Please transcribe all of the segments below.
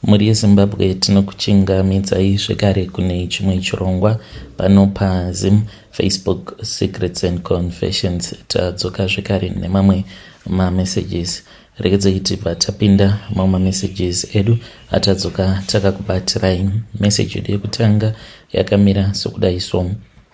Mhuri yeZimbabwe, tinokuchingamidzai zvekare kune chimwe chirongwa pano paZim Facebook Secrets and Confessions. Tadzoka zvekare nemamwe mamessages. Regedzai tibva tapinda mamwe mamessages edu atadzoka takakubatirai. Message yedu yekutanga yakamira sokudai so.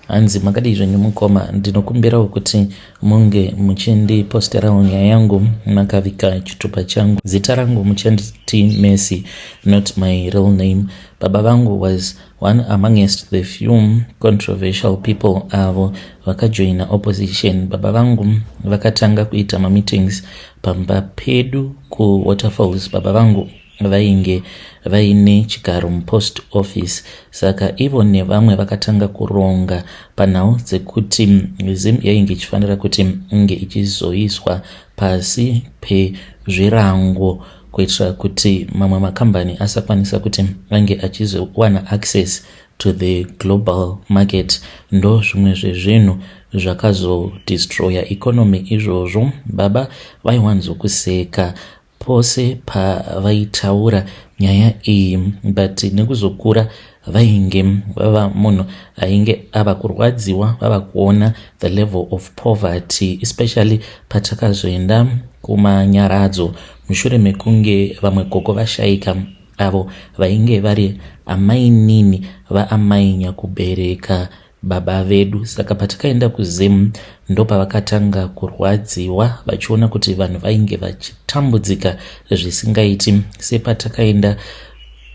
Hanzi, "Makadii zvenyu mukoma? Ndinokumbirawo kuti munge muchindiposterawo nyaya yangu makavika chitupa changu. Zita rangu muchanditi Messi, not my real name. Baba vangu was one amongst the few controversial people avo vakajoina opposition. Baba vangu vakatanga kuita mameetings pamba pedu kuWaterfalls. Baba vangu vainge vaine chigaro mupost office, saka ivo nevamwe vakatanga kuronga panhau dzekuti Zim yainge ichifanira kuti inge ichizoiswa pasi pezvirango kuitira kuti mamwe makambani asakwanisa kuti ange achizowana access to the global market. Ndo zvimwe zvezvinhu zvakazodestroya economy izvozvo. Baba vaiwanzokuseka pose pavaitaura nyaya iyi, but nekuzokura vainge vava munhu ainge ava kurwadziwa, vava kuona the level of poverty, especially patakazoenda kumanyaradzo mushure mekunge vamwe gogo vashayika, avo vainge vari amainini vaamai nyakubereka baba vedu. Saka patakaenda kuZim, ndopavakatanga kurwadziwa vachiona kuti vanhu vainge vachitambudzika zvisingaiti. Sepatakaenda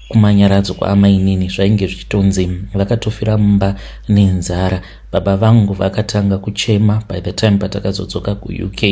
kumanyaradzo kwaamainini, zvainge zvichitonzi vakatofira mumba nenzara. Baba vangu vakatanga kuchema by the time patakazodzoka kuUK,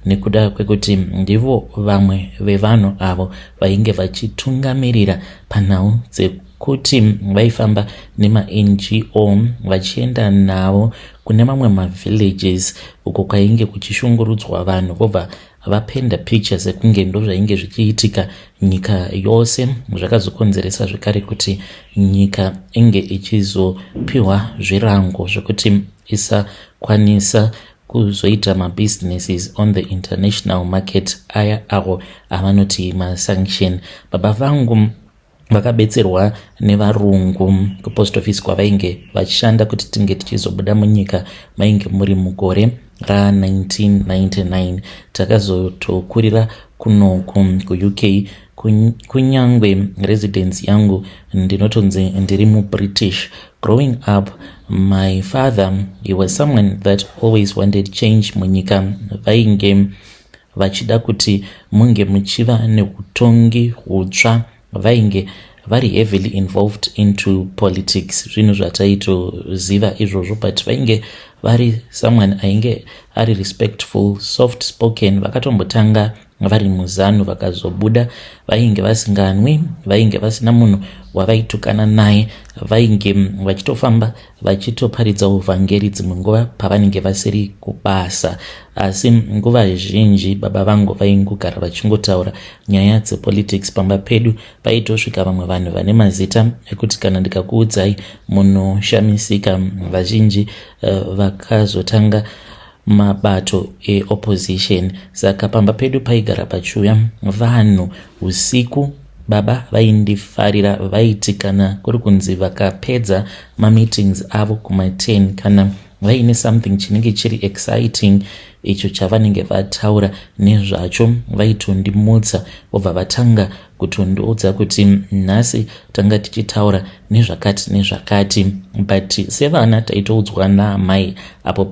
nekuda kwekuti ndivo vamwe vevanhu avo vainge vachitungamirira panhau dzekuti vaifamba nemaNGO vachienda navo kune mamwe mavillages uko kwainge kuchishungurudzwa vanhu, vobva vapainta picture sekunge ndo zvainge zvichiitika nyika yose. Zvakazokonzeresa zvekare kuti nyika inge ichizopiwa zvirango zvekuti isakwanisa kuzoita mabusinesses on the international market, aya avo avanoti masanction. Baba vangu vakabetserwa nevarungu kupost office kwavainge vachishanda kuti tinge tichizobuda munyika. Mainge muri mugore ra1999. Takazotokurira kunoku kuUK. Kunyangwe residence yangu ndinotonzi ndiri muBritish. Growing up, my father, he was someone that always wanted change munyika. Vainge vachida kuti munge muchiva neutongi hutsva. Vainge vari heavily involved into politics, zvinhu zvataitoziva izvozvo, but vainge vari someone ainge ari respectful, soft spoken. Vakatombotanga vari muZANU, vakazobuda. Vainge vasinganwi, vainge vasina munhu wavaitukana naye. Vainge vachitofamba vachitoparidza uvhangeri dzimwe nguva pavanenge vasiri kubasa. Asi nguva zhinji baba vangu vaingogara vachingotaura nyaya dzepolitics. Pamba pedu paitosvika vamwe vanhu vane mazita ekuti kana ndikakuudzai munoshamisika. Vazhinji vakazotanga mabato eopposition. Saka pamba pedu paigara pachiuya vanhu usiku. Baba vaindifarira. Vaiti kana kuri kunzi vakapedza mameetings avo kuma10, kana vaine something chinenge chiri exciting icho chavanenge vataura nezvacho, vaitondimutsa vobva vatanga kutondiudza kuti nhasi tanga tichitaura nezvakati nezvakati. But sevana taitoudzwa naamai apo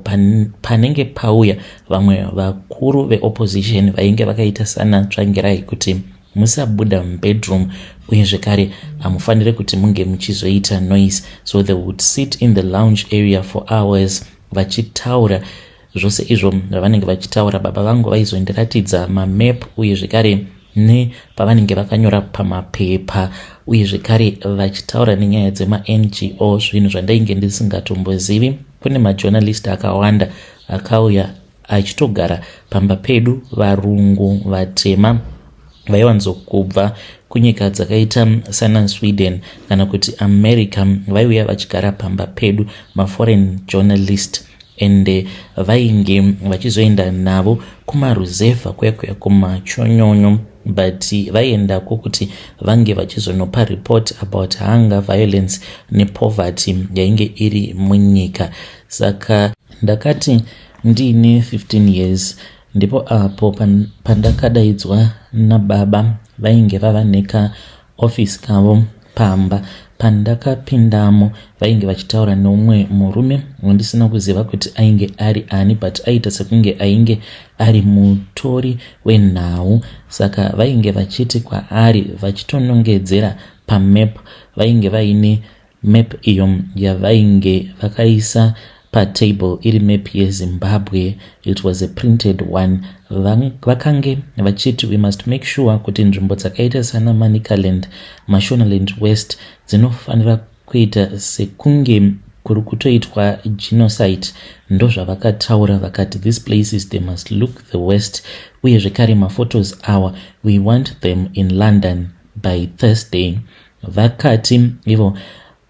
panenge pauya vamwe vakuru veopposition vainge vakaita sana Tsvangirai kuti musabuda mubedroom, uye zvekare hamufaniri kuti munge muchizoita noise. So they would sit in the lounge area for hours vachitaura zvose izvo zvavanenge vachitaura. Baba vangu vaizondiratidza mamap, uye zvekare nepavanenge vakanyora pamapepa, uye zvekare vachitaura nenyaya dzemaNGO, zvinhu zvandainge ndisingatombozivi. Kune majournalist akawanda akauya achitogara pamba pedu, varungu vatema vaiwanzokubva kunyika dzakaita sana Sweden kana kuti America. Vaiuya vachigara pamba pedu, maforeign journalist, ende vainge vachizoenda navo kumaruzevha kuya kuya kumachonyonyo. But vaiendako kuti vange vachizonopa report about hunger, violence nepoverty yainge iri munyika. Saka ndakati ndiine 15 years, ndipo apo pandakadaidzwa nababa. Vainge vava nekaofisi kavo pamba. Pandakapindamo, vainge vachitaura neumwe murume wandisina kuziva kuti ainge ari ani, but aita sekunge ainge ari mutori wenhau. Saka vainge vachiti kwaari, vachitonongedzera pamap. Vainge vaine map iyo yavainge vakaisa patable, iri map yeZimbabwe. It was a printed one. Vakange vachiti, "We must make sure kuti nzvimbo dzakaita sana Manicaland, Mashonaland West dzinofanira kuita sekunge kuri kutoitwa genocide." Ndozvavakataura, vakati, "These places, they must look the worst. Uye zvekare maphotos awa, we want them in London by Thursday." Vakati ivo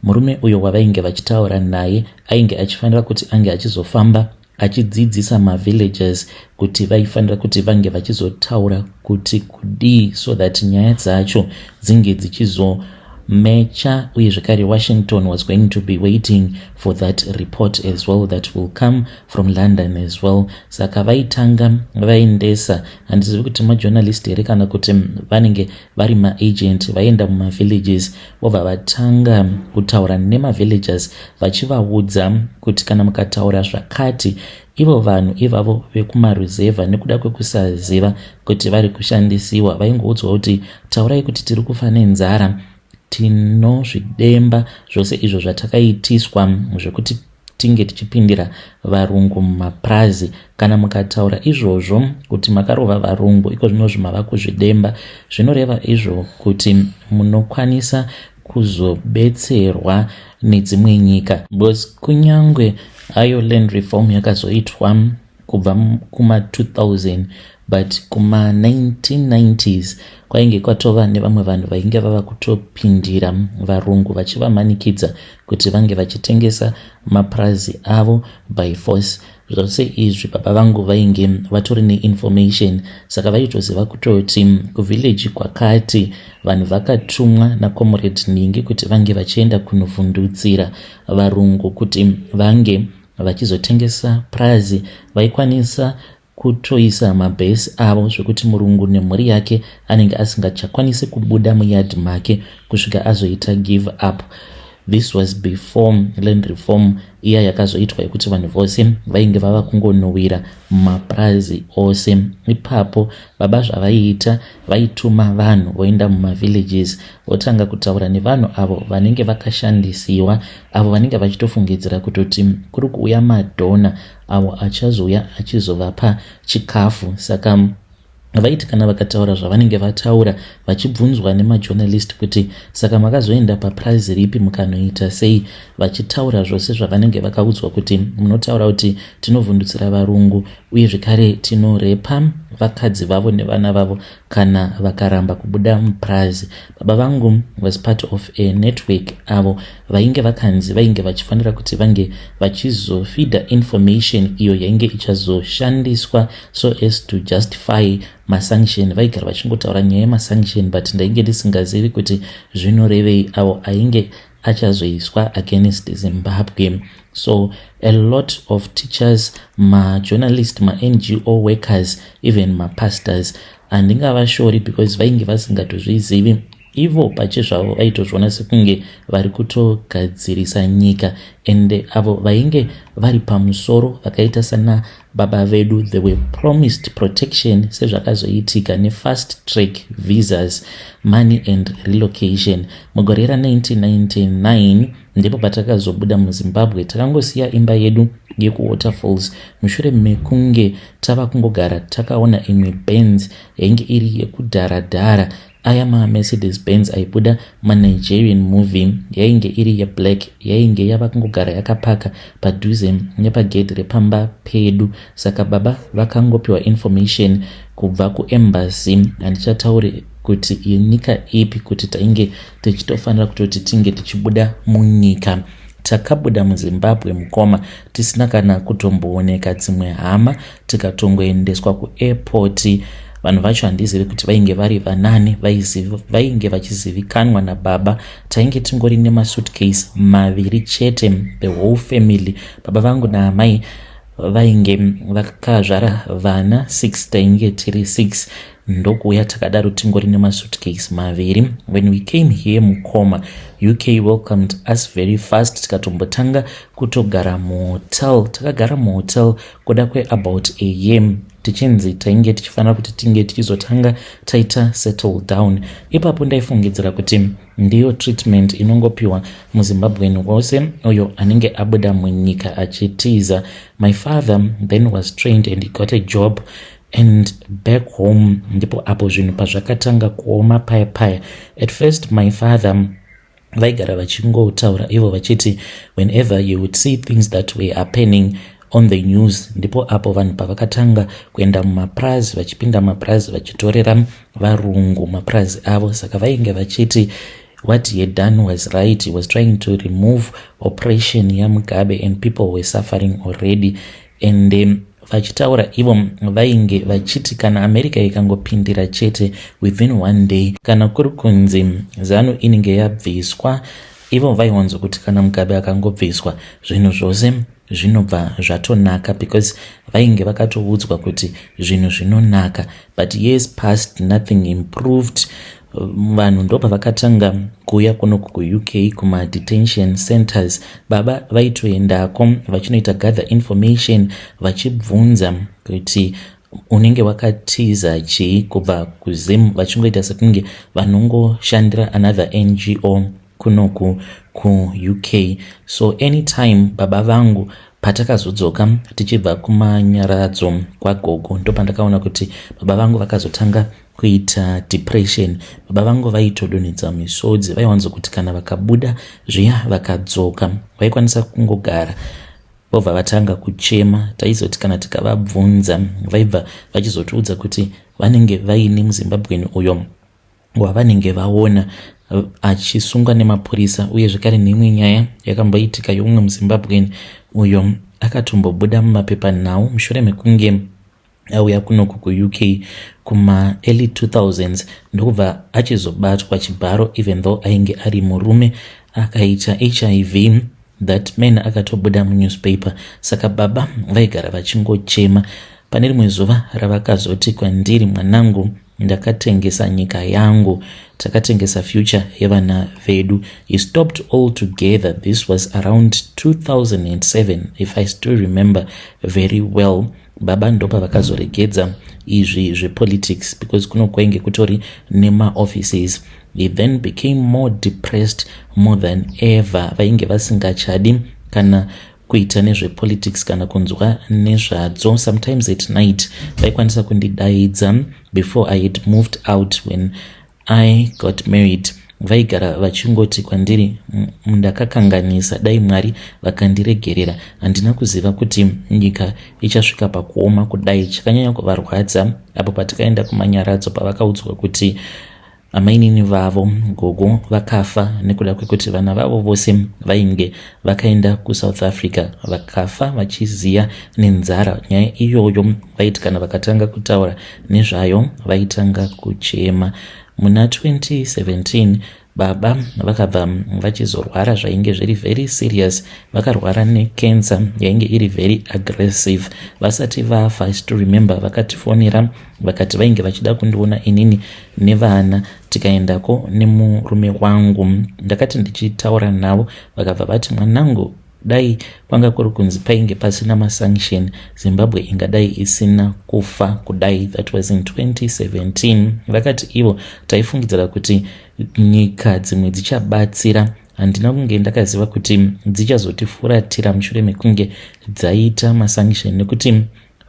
murume uyo wavainge vachitaura naye ainge achifanira kuti ange achizofamba achidzidzisa mavillagers kuti vaifanira kuti vange vachizotaura kuti kudii, so that nyaya dzacho dzinge dzichizomecha. Uye zvekare Washington was going to be waiting for that report as well, that will come from London as well. Saka vaitanga vaendesa, handizivi kuti majournalist here kana kuti vanenge vari maagent, vaenda mumavillages, vobva vatanga kutaura nemavillagers, vachivaudza kuti kana mukataura zvakati, ivo vanhu ivavo vekumaruzevha, nekuda kwekusaziva kuti vari kushandisiwa, vaingoudzwa kuti taurai kuti tiri kufa nenzara, tinozvidemba zvose izvo zvatakaitiswa zvekuti tinge tichipindira varungu mumapurazi. Kana mukataura izvozvo kuti makarova varungu, iko zvinozvi mava kuzvidemba, zvinoreva izvo kuti munokwanisa kuzobetserwa nedzimwe nyika, because kunyange ayo land reform yakazoitwa kubva kuma2000, but kuma1990s kwainge kwatova nevamwe vanhu vainge vava kutopindira varungu, vachivamanikidza kuti vange vachitengesa mapurazi avo by force. Zvose izvi baba vangu vainge vatori neinformation, saka vaitoziva kutoti kuvillage kwakati vanhu vakatumwa nacomrade Ningi kuti vange vachienda kunovhundutsira varungu kuti vange vachizotengesa purazi. Vaikwanisa kutoisa mabhesi avo zvekuti murungu nemhuri yake anenge asingachakwanisi kubuda muyadhi make kusvika azoita give up. This was before land reform iya yakazoitwa, yekuti vanhu vose vainge vava kungonowira mumapurazi ose. Ipapo baba zvavaiita, vaituma vanhu voenda mumavillages, votanga kutaura nevanhu avo vanenge vakashandisiwa, avo vanenge vachitofungidzira kutoti kuri kuuya madonor avo achazouya achizovapa chikafu. Saka vaiti kana vakataura zvavanenge vataura, vachibvunzwa nemajournalist kuti saka makazoenda papurazi ripi, mukanoita sei, vachitaura zvose zvavanenge vakaudzwa kuti munotaura kuti tinovhundutsira varungu, uye zvekare tinorepa vakadzi vavo nevana vavo kana vakaramba kubuda mupurazi. Baba vangu was part of a network avo vainge vakanzi vainge vachifanira kuti vange vachizofeeda information iyo yainge ichazoshandiswa so as to justify masanction. Vaigara vachingotaura nyaya yemasanction, but ndainge ndisingazivi kuti zvinorevei, avo ainge achazoiswa against Zimbabwe. So a lot of teachers, majournalist, maNGO workers, even mapastors, handingavashori because vainge vasingatozvizivi. Ivo pachezvavo vaitozviona sekunge vari kutogadzirisa nyika. Ende avo vainge vari pamusoro vakaita sana baba vedu, they were promised protection, sezvakazoitika nefast track visas, money and relocation. Mugore ra1999 ndipo patakazobuda muZimbabwe. Takangosiya imba yedu yekuWaterfalls mushure mekunge tava kungogara takaona imwe Benz yainge iri yekudharadhara, aya maMercedes Benz aibuda maNigerian movie, yainge iri yeblack, yainge yava kungogara yakapaka padhuze nepagedhi repamba pedu. Saka baba vakangopiwa information kubva kuembassy, handichatauri kuti yenyika ipi, kuti tainge tichitofanira kutoti tinge tichibuda munyika. Takabuda muZimbabwe, mukoma, tisina kana kutombooneka dzimwe hama, tikatongoendeswa kuairport. Vanhu vacho handizivi kuti vainge vari vanani, vainge vachizivikanwa nababa. Tainge tingori nemasuitcase maviri chete, the whole family. Baba vangu naamai vainge vakazvara vana 6, tainge tiri 6, ndokuuya takadaro tingori nemasuitcase maviri. When we came here, mukoma, UK welcomed us very fast, tikatombotanga kutogara muhotel. Takagara muhotel kuda kweabout a year, tichinzi tainge tichifanira kuti tinge tichizotanga taita settle down. Ipapo ndaifungidzira kuti ndiyo treatment inongopiwa muZimbabwean wose uyo anenge abuda munyika achitiza. My father then was trained and he got a job, and back home ndipo apo zvinhu pazvakatanga kuoma paya paya. At first my father vaigara vachingotaura ivo vachiti whenever you would see things that were happening on the news, ndipo apo vanhu pavakatanga kuenda mumapurazi, vachipinda mumapurazi, vachitorera varungu mapurazi avo. Saka vainge vachiti what he had done was right. He was trying to remove oppression yaMugabe and people were suffering already. And vachitaura ivo vainge vachiti kana America ikangopindira chete, within one day, kana kuri kunzi ZANU inenge yabviswa, ivo vaiwanzo kuti kana Mugabe akangobviswa, zvinhu zvose zvinobva zvatonaka, because vainge vakatoudzwa kuti zvinhu zvinonaka. But years past, nothing improved. Vanhu ndopavakatanga kuuya kunoku kuUK, kumadetention centers. Baba vaitoendako vachinoita gather information, vachibvunza kuti unenge wakatiza chii kubva kuZim, vachingoita sekunge vanongoshandira another NGO kunoku kuUK. So anytime baba vangu patakazodzoka tichibva kumanyaradzo kwagogo, ndopandakaona kuti baba vangu vakazotanga kuita depression. Baba vangu vaitodonhedza misodzi. Vaiwanzokuti kana vakabuda zviya vakadzoka, vaikwanisa kungogara vobva vatanga kuchema. Taizoti kana tikavabvunza, vaibva vachizotiudza kuti vanenge vaine muZimbabwean uyo wavanenge vaona achisungwa nemapurisa. Uye zvekare neimwe nyaya yakamboitika youmwe muZimbabwean uyo akatombobuda mumapepanhau mushure mekunge auya kunoku kuUK kumaearly 2000s, ndokubva achizobatwa chibharo even though ainge ari murume akaita HIV. That man akatobuda munewspaper. Saka baba vaigara vachingochema. Pane rimwe zuva ravakazoti kwandiri, "Mwanangu, ndakatengesa nyika yangu, takatengesa future yevana vedu." He stopped all together. This was around 2007, if I still remember very well. Baba ndopa vakazoregedza izvi zvepolitics, because kuno kwainge kutori nemaoffices. He then became more depressed more than ever. Vainge vasingachadi kana kuita nezvepolitics kana kunzwa nezvadzo. Sometimes at night vaikwanisa kundidaidza. Before I had moved out, when I got married, vaigara vachingoti kwandiri, "Ndakakanganisa, dai Mwari vakandiregerera. Handina kuziva kuti nyika ichasvika pakuoma kudai." Chakanyanya kuvarwadza apo patikaenda kumanyaradzo, pavakaudzwa kuti amainini vavo, gogo, vakafa nekuda kwekuti vana vavo vose vainge vakaenda kuSouth Africa, vakafa vachiziya nenzara. Nyaya iyoyo vaiti kana vakatanga kutaura nezvayo, vaitanga kuchema. Muna 2017 baba vakabva vachizorwara zvainge zviri very serious. Vakarwara necancer yainge iri very aggressive. Vasati vafa, I still remember, vakatifonera vakati vainge vachida kundiona inini nevana. Tikaendako nemurume wangu. Ndakati ndichitaura navo, vakabva vati, "Mwanangu, dai kwanga kuri kunzi painge pasina masanction, Zimbabwe ingadai isina kufa kudai." That was in 2017. Vakati ivo, "Taifungidzira kuti nyika dzimwe dzichabatsira. Handina kunge ndakaziva kuti dzichazotifuratira mushure mekunge dzaita masanction," nekuti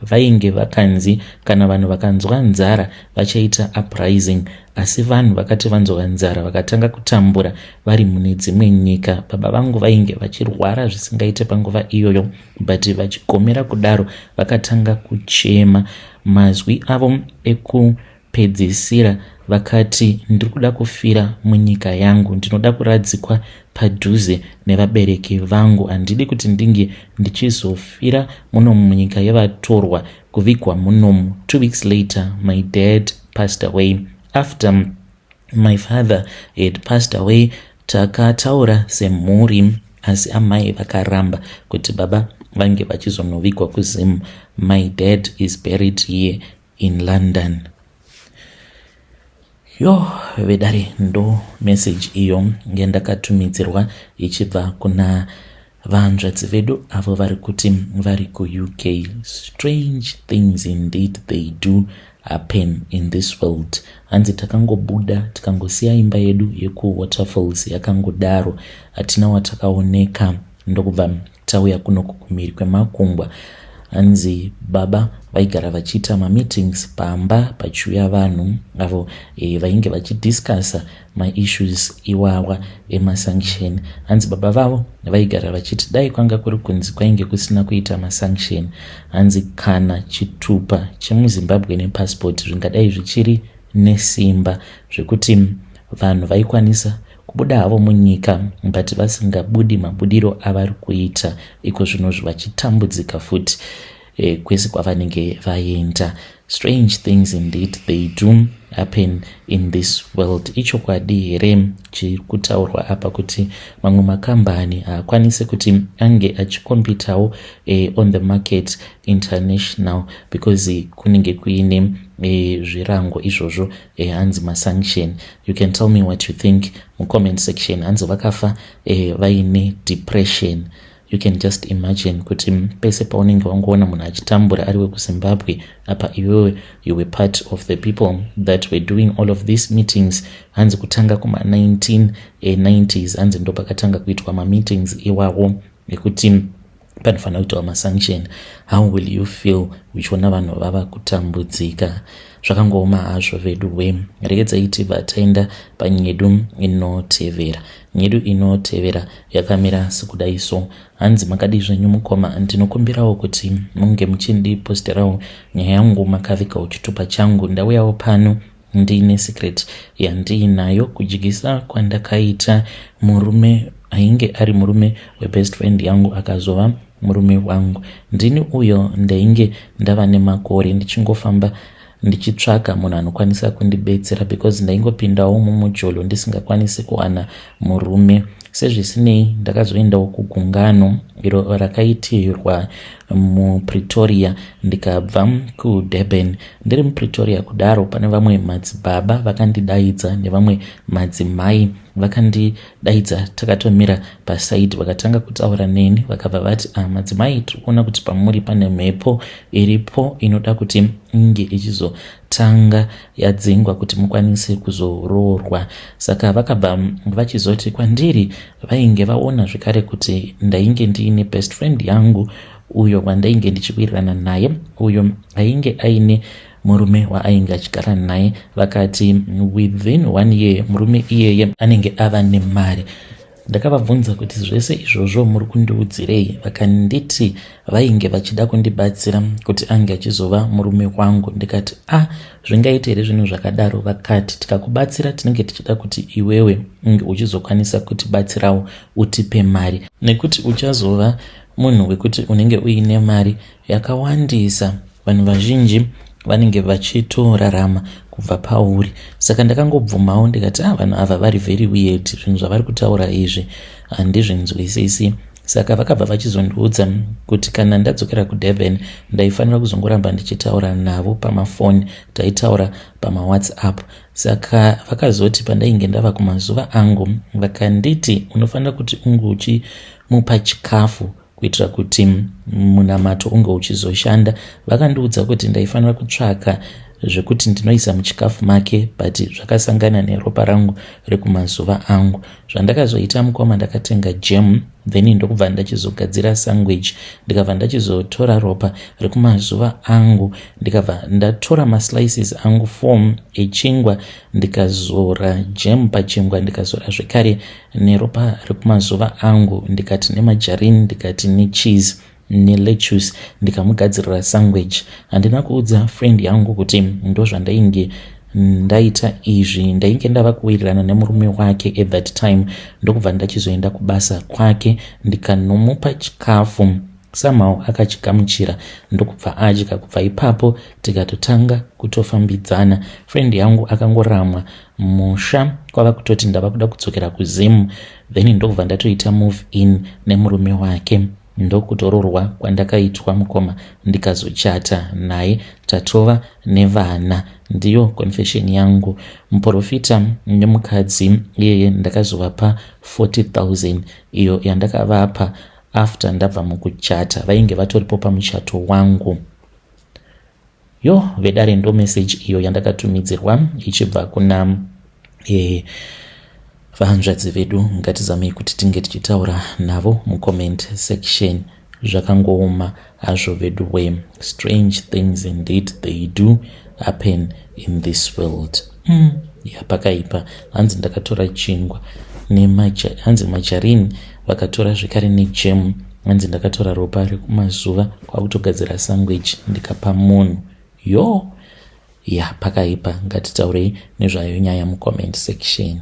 vainge vakanzi kana vanhu vakanzwa nzara vachaita uprising. Asi vanhu vakati vanzwa nzara, vakatanga kutambura vari mune dzimwe nyika. Baba vangu vainge vachirwara zvisingaite panguva iyoyo, but vachigomera kudaro, vakatanga kuchema. Mazwi avo eku Vakazopedzisira vakati ndiri kuda kufira munyika yangu, ndinoda kuradzikwa padhuze nevabereki vangu, handidi kuti ndinge ndichizofira munomu munyika yevatorwa, kuvigwa munomu. 2 weeks later my dad passed away. After my father had passed away, takataura semhuri, asi amai vakaramba kuti baba vange vachizonovigwa kuZim. My dad is buried here in London. Yo vedare, ndo message iyo yandakatumidzirwa ichibva kuna vanzvadzi vedu avo vari kuti vari kuUK. Strange things indeed, they do happen in this world. Hanzi takangobuda, tikangosiya imba yedu yekuWaterfalls yakangodaro, hatina watakaoneka, ndokubva tauya kuno kumhiri kwemakungwa. Hanzi baba vaigara vachiita mameetings pamba, pachiuya vanhu avo vainge vachidiscussa maissues iwawa emasanction. Hanzi baba vavo vaigara vachiti dai kwanga kuri kunzi kwainge kusina kuita masanction, hanzi kana chitupa chemuZimbabwe nepassport zvingadai zvichiri nesimba, zvekuti vanhu vaikwanisa kubuda havo munyika, but vasingabudi mabudiro avari kuita iko zvinozvi, vachitambudzika futi kwese kwavanenge vaenda. Strange things indeed, they do happen in this world. Ichokwadi here chiri kutaurwa apa kuti mamwe makambani haakwanisi kuti ange achicompetawo on the market international because kunenge kuine zvirango izvozvo, hanzi masanction? You can tell me what you think mucomment section. Hanzi vakafa vaine depression. You can just imagine kuti pese paunenge wangoona munhu achitambura ari wekuZimbabwe, apa iwewe you were part of the people that were doing all of these meetings. Hanzi kutanga kuma-1990s, hanzi ndo pakatanga kuitwa mameetings iwawo ekuti panofanira kuitwa masanction. How will you feel uchiona vanhu vava kutambudzika? Zvakangooma hazvo vedu we. Regedzai tibva taenda panyedu inotevera. Nyedu inotevera yakamira sekudai so. Hanzi, "Makadi zvenyu mukoma? Ndinokumbirawo kuti munge muchindiposterawo nyaya yangu makavigawo chitupa changu. Ndauyawo pano ndiine secret yandiinayo. Kudyisa kwandakaita murume ainge ari murume webest friend yangu akazova murume wangu. Ndini uyo ndainge ndava nemakore ndichingofamba ndichitsvaka munhu anokwanisa kundibetsera, because ndaingopindawo mumujolo ndisingakwanisi kuwana murume. Sezvisinei, ndakazoendawo kugungano iro rakaitirwa muPretoria, ndikabva kuDurban. Ndiri muPretoria kudaro, pane vamwe madzibaba vakandidaidza nevamwe madzimai vakandidaidza. Takatomira paside, vakatanga kutaura neni, vakabva vati, 'Ah, madzimai, tiri kuona kuti pamuri pane mhepo iripo inoda kuti inge ichizotanga yadzingwa kuti mukwanise kuzoroorwa.' Saka vakabva vachizoti kwandiri vainge vaona zvekare kuti ndainge ndiine best friend yangu uyo wandainge ndichiwirirana naye, uyo ainge aine murume waainge achigara naye. Vakati within one year murume iyeye anenge ava nemari. Ndakavabvunza kuti zvese izvozvo muri kundiudzirei? Vakanditi vainge vachida kundibatsira kuti ange achizova murume wangu. Ndikati, 'A, ah, zvingaita here zvinhu zvakadaro?' Vakati, 'Tikakubatsira, tinenge tichida kuti iwewe unge uchizokwanisa kutibatsirawo, utipe mari, nekuti uchazova munhu wekuti unenge uine mari yakawandisa. Vanhu vazhinji vanenge vachitorarama kubva pauri.' Saka ndakangobvumawo, ndikati, 'Ah, vanhu ava vari very weird. Zvinhu zvavari kutaura izvi handizvinzwisisi.' Saka vakabva vachizondiudza kuti kana ndadzokera kuDurban, ndaifanira kuzongoramba ndichitaura navo pamafoni. Taitaura pamaWhatsApp. Saka vakazoti pandainge ndava kumazuva angu, vakanditi unofanira kuti unge uchimupa chikafu kuitira kuti munamato unge uchizoshanda. Vakandiudza kuti ndaifanira kutsvaka zvekuti ndinoisa muchikafu make, but zvakasangana neropa rangu rekumazuva angu. Zvandakazoita mukoma, ndakatenga jam, then ndokubva ndachizogadzira sandwich, ndikabva ndachizotora ropa rekumazuva angu, ndikabva ndatora maslices angu 4 echingwa, ndikazora jam pachingwa, ndikazora zvekare neropa rekumazuva angu, ndikati nemajarini, ndikati necheese nelettuce, ndikamugadzirira sandwich. Handina kuudza friend yangu kuti ndo zvandainge Ndaita izvi, ndainge ndava kuwirirana nemurume wake at that time, ndokubva ndachizoenda kubasa kwake ndikanomupa chikafu. Somehow akachigamuchira ndokubva adya. Kubva ipapo tikatotanga kutofambidzana. Friend yangu akangoramwa musha, kwava kutoti ndava kuda kudzokera kuZimu. Then ndokubva ndatoita move in nemurume wake, ndokutororwa kwandakaitwa mukoma, ndikazochata naye, tatova nevana. Ndiyo confession yangu. Muprofita nemukadzi iyeye ndakazovapa 40 000, iyo yandakavapa after ndabva mukuchata. Vainge vatoripo pamuchato wangu. Yo vedare, ndo message iyo yandakatumidzirwa ichibva kuna vahanzvadzi vedu. Ngatizamei kuti tinge tichitaura navo mucomment section. Zvakangooma hazvo vedu we. Strange things indeed, they do happen in this world. Yapakaipa. Hanzi ndakatora chingwa, hanzi margarine vakatora zvekare nejam. Hanzi ndakatora ropa rekumazuva kwakutogadzira sandwich ndikapa munhu. Yo, ya, pakaipa. Ngatitaurei nezvayo nyaya mucomment section.